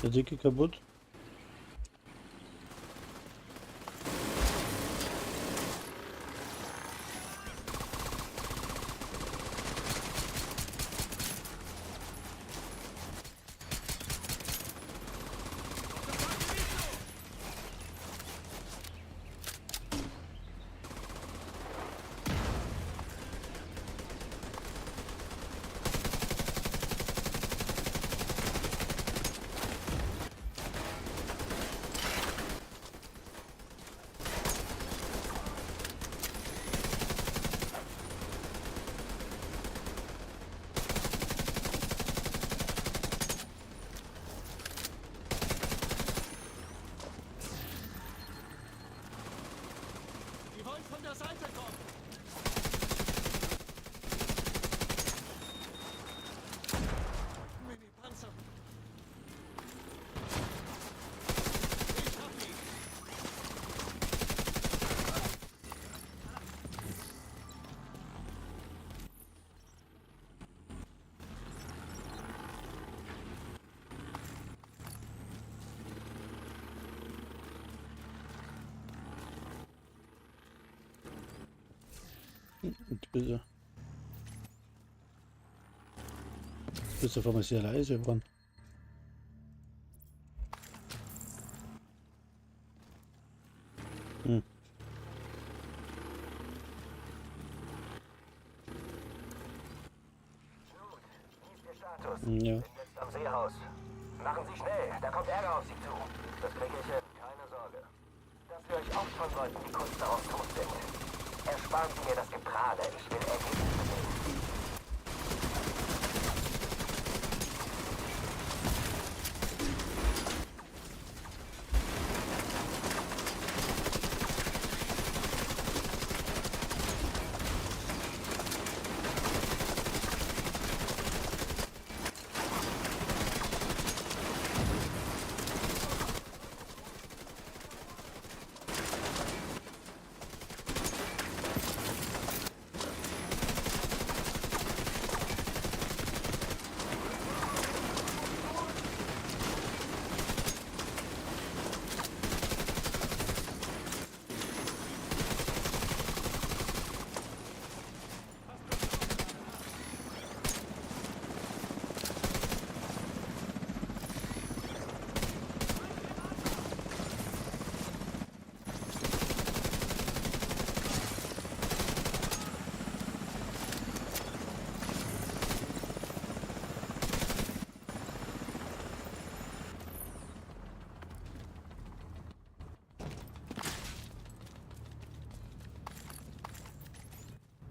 Der Dicke kaputt. Die wollen von der Seite kommen. Mini-Panzer. Ich hab ihn. Jetzt bist du. Jetzt bist du auf einmal sehr leise geworden. Hm. Gut, wie ist Ihr Status? Ja. Bin jetzt am Seehaus. Machen Sie schnell, da kommt Ärger auf Sie zu. Das kriege ich hin, keine Sorge. Dass wir euch opfern sollten, die kurz darauf tot sind. Ersparen Sie mir das Geprahle, ich will Ergebnisse sehen.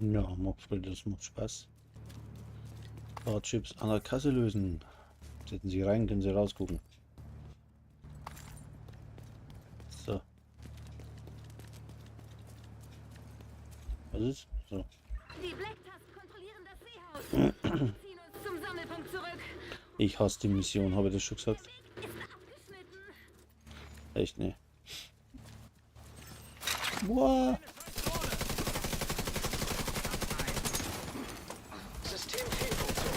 Ja, Mockfried, das macht Spaß. Chips an der Kasse lösen. Setzen Sie rein, können Sie rausgucken. So. Was ist? So. Die Black Tusk kontrollieren das Seehaus. Ziehen uns zum Sammelpunkt zurück. Ich hasse die Mission, habe ich das schon gesagt? Weg ist abgeschnitten. Echt, ne. Boah. Systemfehlfunktion.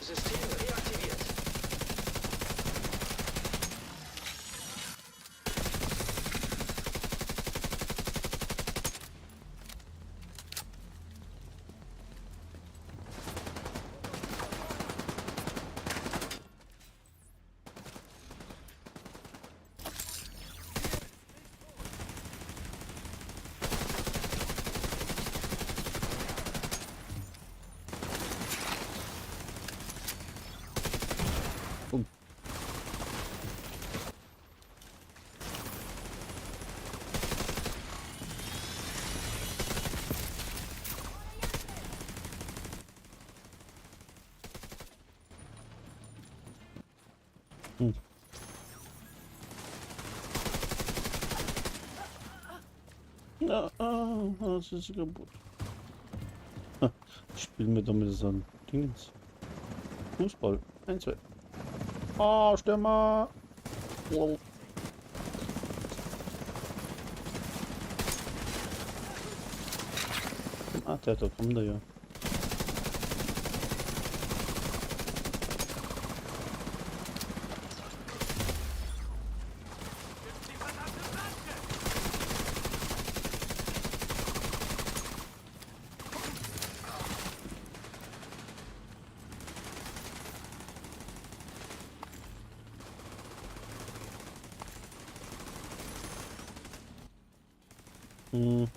System reaktiviert. Ja, ah, das ist kaputt. Spielen wir damit so ein Dingens. Fußball. 1, 2. Ah, Stürmer. Wow. Ah, Warte, da kommt er ja. Hm. Reden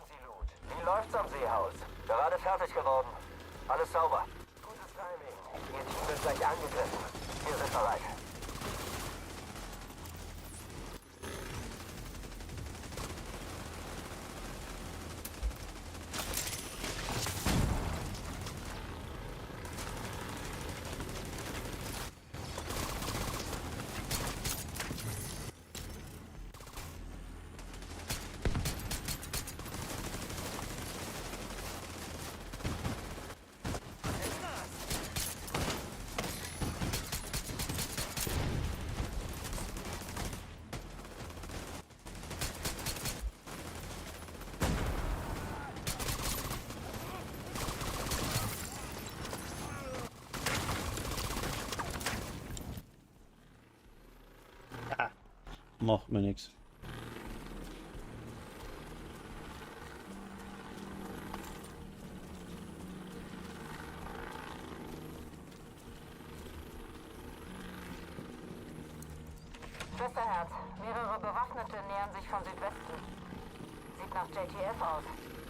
Sie, Loot. Wie läuft's am Seehaus? Gerade fertig geworden. Alles sauber. Gutes Timing. Ihr Team wird gleich angegriffen. Wir sind bereit. Macht mir nichts. Schwesterherz, mehrere Bewaffnete nähern sich von Südwesten. Sieht nach JTF aus.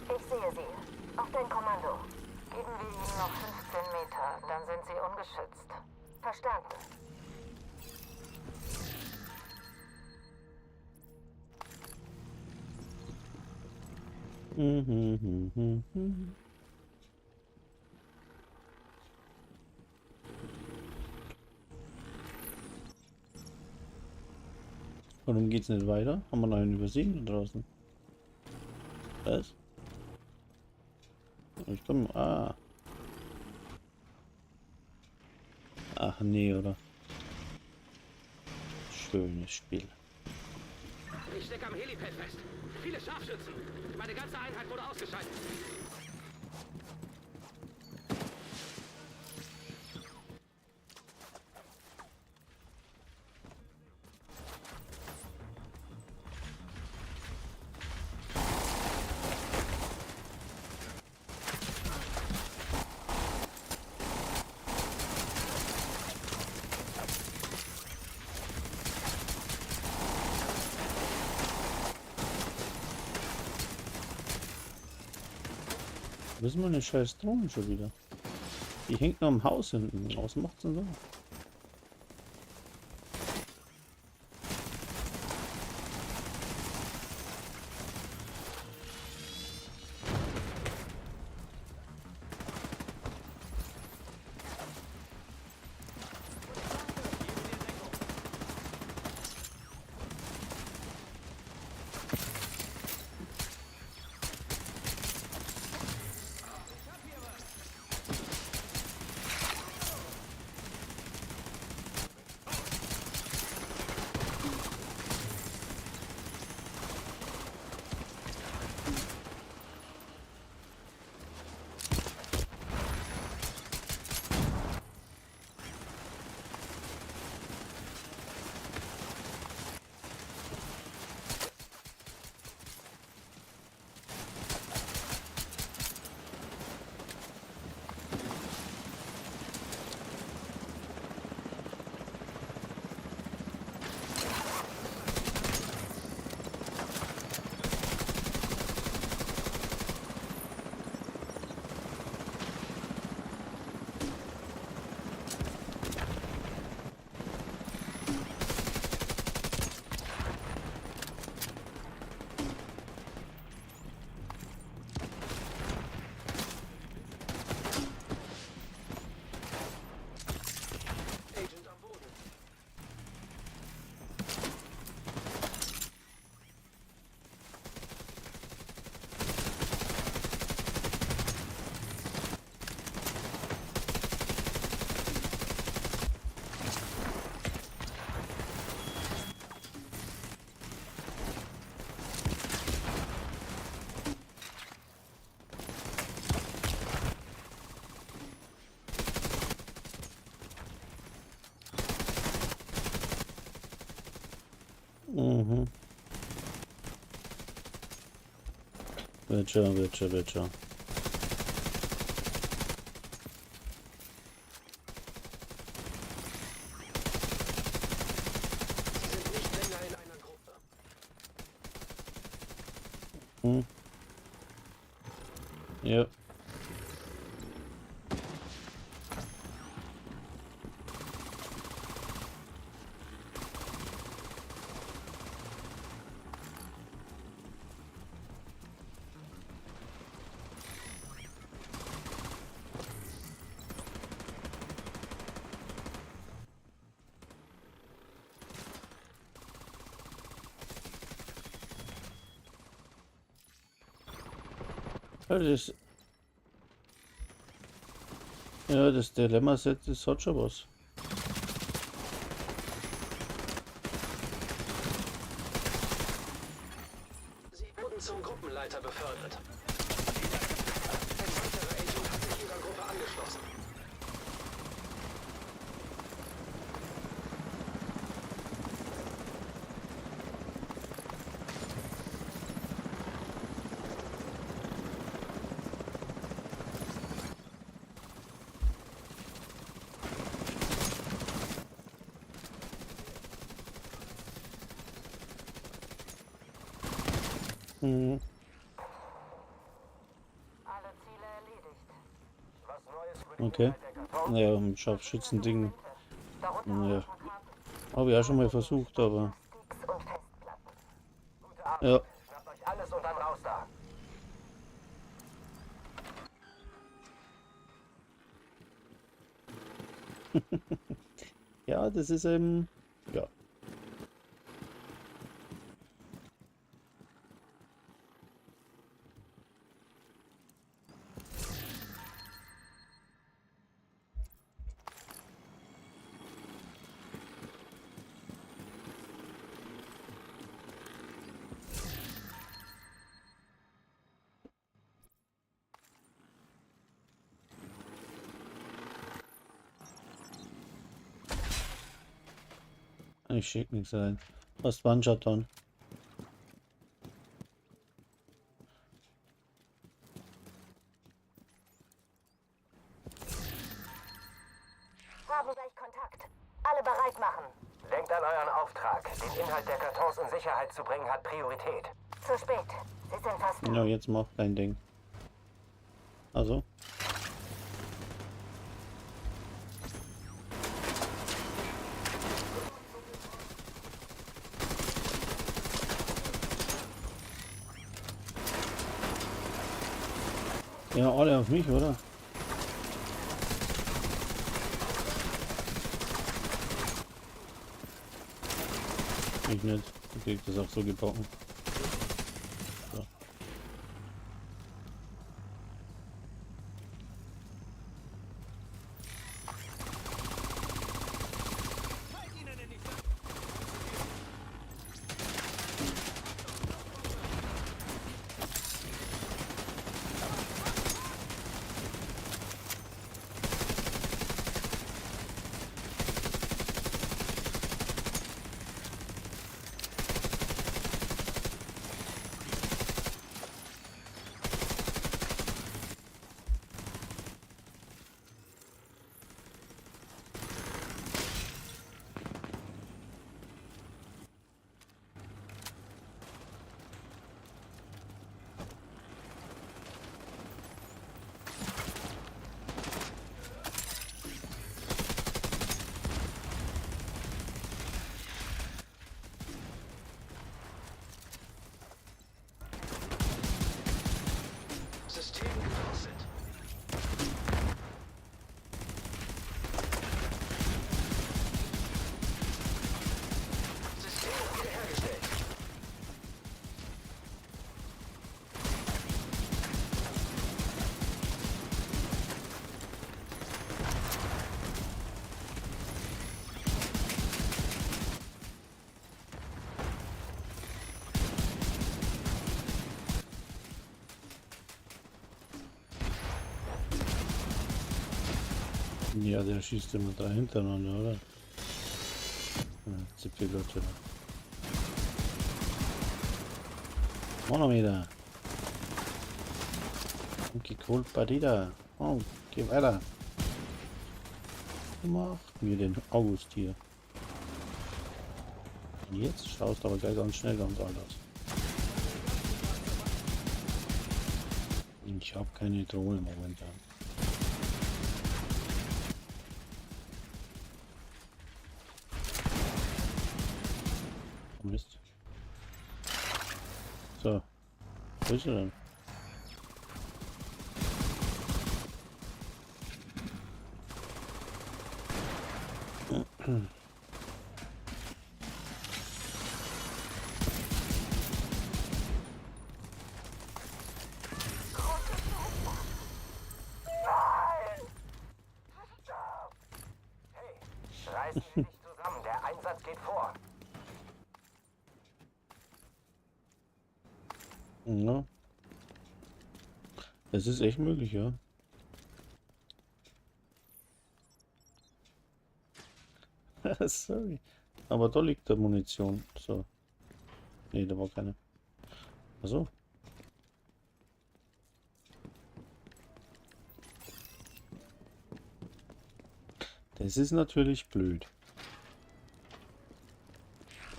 Ich sehe sie. Auf dein Kommando. Geben wir ihnen noch 15 Meter, dann sind sie ungeschützt. Verstanden. Mhm, mhm. Warum geht's nicht weiter? Haben wir noch einen übersehen da draußen? Was? Ich komme. Ah. Ach nee, oder? Schönes Spiel. Ich stecke am Helipad fest. Viele Scharfschützen. Meine ganze Einheit wurde ausgeschaltet. Wo ist meine scheiß Drohne schon wieder? Die hängt noch im Haus hinten. Was macht's denn so? Mhm. Wird schon, wird schon, wird schon. Sie sind nicht länger in einer Gruppe. Hm. Ja. Ja, das, ja, das Dilemma-Set, das hat schon was. Sie wurden zum Gruppenleiter befördert. Ein weiterer Agent hat sich ihrer Gruppe angeschlossen. Mhm. Alle Ziele erledigt. Was Neues über die Okay. Inhalt der Kartons? Naja, mit Scharfschützending Darunter Naja. auch Karten, habe ich auch schon mal versucht, aber Sticks und Festplatten. Gute Arbeit. ja. Schnappt euch alles und dann raus da. Ja, das ist eben, ja. Ich schick nichts rein. Was One-Shot dann? Haben gleich Kontakt. Alle bereit machen. Denkt an euren Auftrag. Den Inhalt der Kartons in Sicherheit zu bringen hat Priorität. Zu spät. Sie sind fast da. Ja, jetzt mach dein Ding. Also. Ja, alle auf mich, oder? Ich nicht. Ich krieg das auch so gebacken. So. System gedrosselt. System wiederhergestellt. Ja, der schießt immer da hintereinander, oder? Ja, CP Leute. Manometer. Und Badida. Oh, geh weiter. Mach mir den August hier. Und jetzt schaust du aber gleich ganz schnell ganz anders. Ich habe keine Drohne momentan. Mist. So. Wo ist er denn? Hey, reißen Sie sich zusammen. Der Einsatz geht vor. Ja. Das ist echt möglich, ja. Sorry. Aber da liegt der Munition. So. Nee, da war keine. Achso. Das ist natürlich blöd.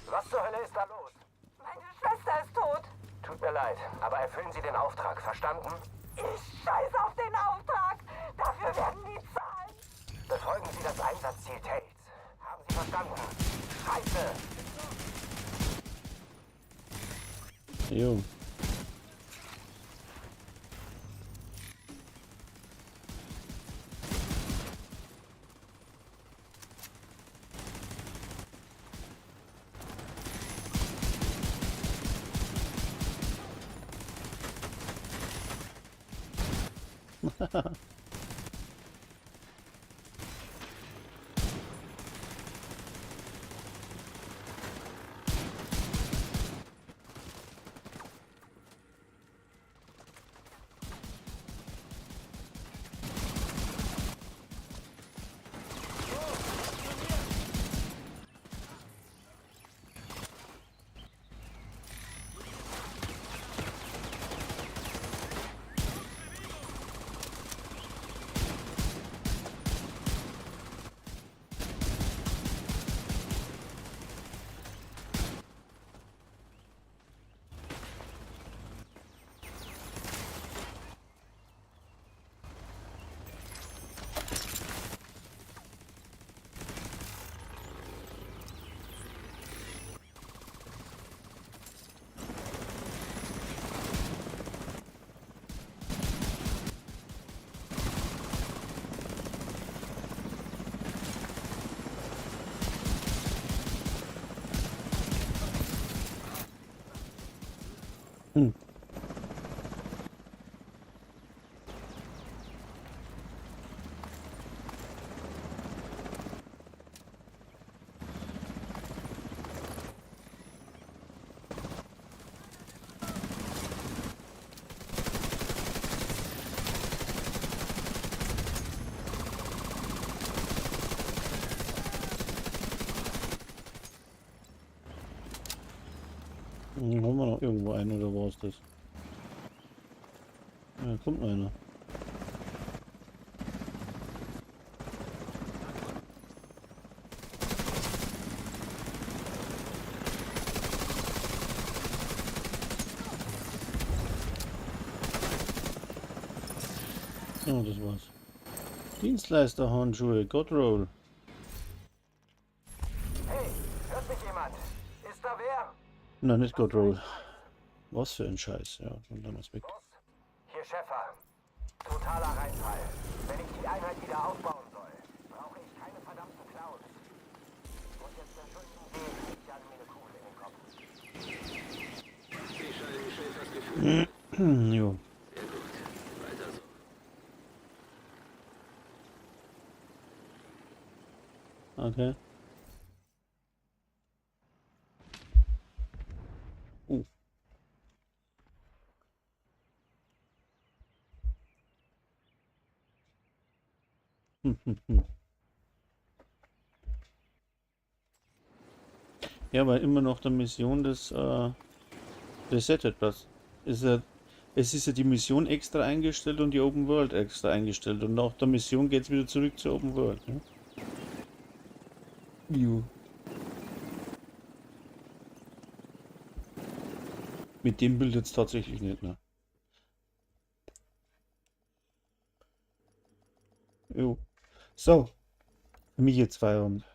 Was zur Hölle ist da los? Meine Schwester ist tot. Tut mir leid, aber erfüllen Sie den Auftrag, verstanden? Ich scheiß auf den Auftrag. Dafür werden die zahlen. Befolgen Sie das Einsatzziel, Tails. Haben Sie verstanden? Scheiße! Jo. Haben wir noch irgendwo einen oder wo ist das? Ja, kommt noch einer. Ja, das war's. Dienstleister-Handschuhe, Godroll. Hey, hört mich jemand? Ist da wer? Nein, nicht Godroll. Was für ein Scheiß, ja. Und dann ist weg. Boss, hier Schäfer. Totaler Reinfall. Wenn ich die Einheit wieder aufbauen soll, brauche ich keine verdammten Clowns. Und jetzt entschuldigen Sie, ich jage mir eine Kugel in den Kopf. Sie scheinen Schäfers Gefühl. Jo. Sehr gut. Weiter so. Okay. Ja, weil immer noch der Mission des resettet das. Ist ja, es ist ja die Mission extra eingestellt und die Open World extra eingestellt. Und nach der Mission geht es wieder zurück zur Open World. Ne? Jo. Mit dem Bild jetzt tatsächlich nicht, ne? Jo. So. Für mich jetzt Feierabend.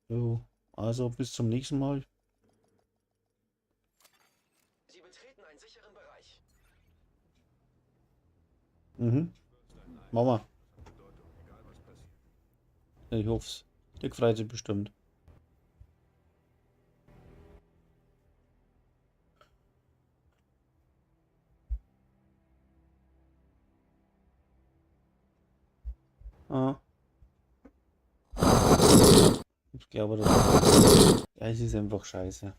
Jo. Also bis zum nächsten Mal. Sie betreten einen sicheren Bereich. Mhm. Mama. Ich hoff's. Der freut sich bestimmt. Ah. Ich glaube, das. Ja, es ist einfach scheiße.